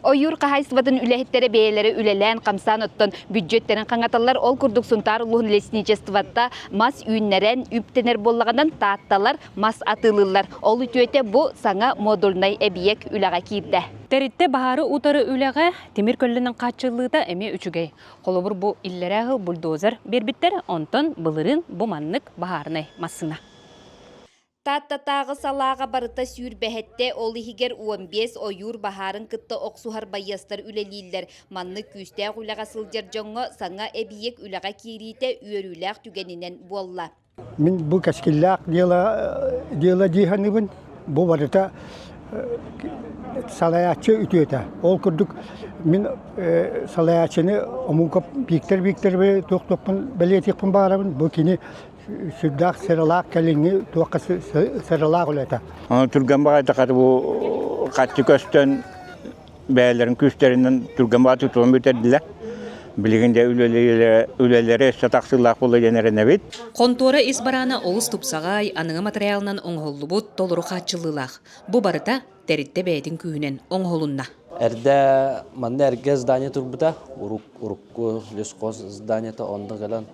Ойуур хаһаайыстыбатын үлэһиттэрэ бэйэлэрэ үлэлээн, хамсаан оттон бүддьүөттэрин хаҥаталлар. Ол курдук Сунтаар улууһун лесничествота мас үүннэрэн үптэнэр буоллаҕынан таатталар мас атыылыыллар. Ол үтүөтэ бу саҥа модульнай эбийиэк үлэҕэ киирдэ. Тэрилтэ баһаары утары үлэҕэ тимир көллөнөн хааччыллыыта эмиэ үчүгэй. Холобур, бу иллэрээ сыл бульдозер биэрбиттэр, онтон былырыын бу маннык баһаарынай массыына. Тааттатааҕы салааҕа барыта сүүрбэһэттэ, ол иһигэр 15 ойуур баһаарын кытта охсуһар байыастар үлэлииллэр. Маннык күүстээх үлэҕэ сылдьар дьоҥҥо саҥа эбийиэк үлэҕэ киириитэ үөрүүлээх түгэнинэн буолла. Мин бу кэскиллээх дьыала дьыала дии саныыбын. Бу барыта салайааччы үтүөтэ. Ол курдук мин салайааччыны омука Виктор Викторовы туох-туохпун бэлиэтиэхпин баҕарабын. Бу кини сүрдээх сыралаах кэлиҥҥи туохха сыралаах үлэтэ. Түргэн баҕайытык бу хаччы көстөн бэйэлэрин күүстэринэн түргэн баҕайытык тутан бүтэрдилэр. Билигин дьэ үлэлэрэ өссө тахсыылаах буолла диэн эрэнэбит. Хонтуора ис бараана олус тупсаҕай, аныгы матырыйаалынан оҥоһуллубут толору хааччыллыылаах. Бу барыта тэрилтэ бэйэтин күүһүнэн оҥоһулунна. Эрдэ манна эргэ здание турбута, урук урукку лесхоз зданиета онно кэлэн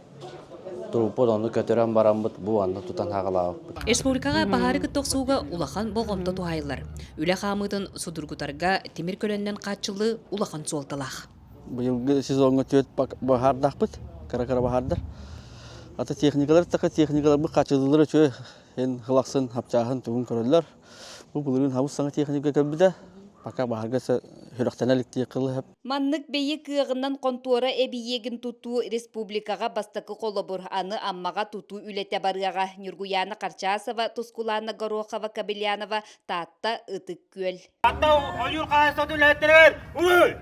туруппут ону көтөрөн бараммыт бу анны тутан хаҕалаабыппыт. Республикаҕа баһаары кытта охсууга улахан болҕомто туһаайыллар. Үлэ хаамыытын судургутарга тимир көлөннөн хааччыллыы улахан суолталаах. Быйылгы сезоҥҥа түөрт баһаардаахпыт, кыра-кыра баһаардар. Ата техникалар така техникаларбыт хааччыллыылара үчүгэй. Эн хылахсын, хапчааһын тугун көрөллөр. Бу былырыын хабыс саҥа техника кэлбитэ. Пока баһаарга сүрэхтэнэ илик диэххэ дылы. Маннык бэйи кыаҕынан хонтуора эбийиэгин тутуу республикаҕа бастакы холобур, аны Аммаҕа тутуу үлэтэ барыаҕа. Ньургуйаана Харчасова, Тускулаана Горохова-Кобельянова, Таатта, Ытык Күөл. Таатта ойуур хаһаайыстыбатын үлэһиттэригэр уруй!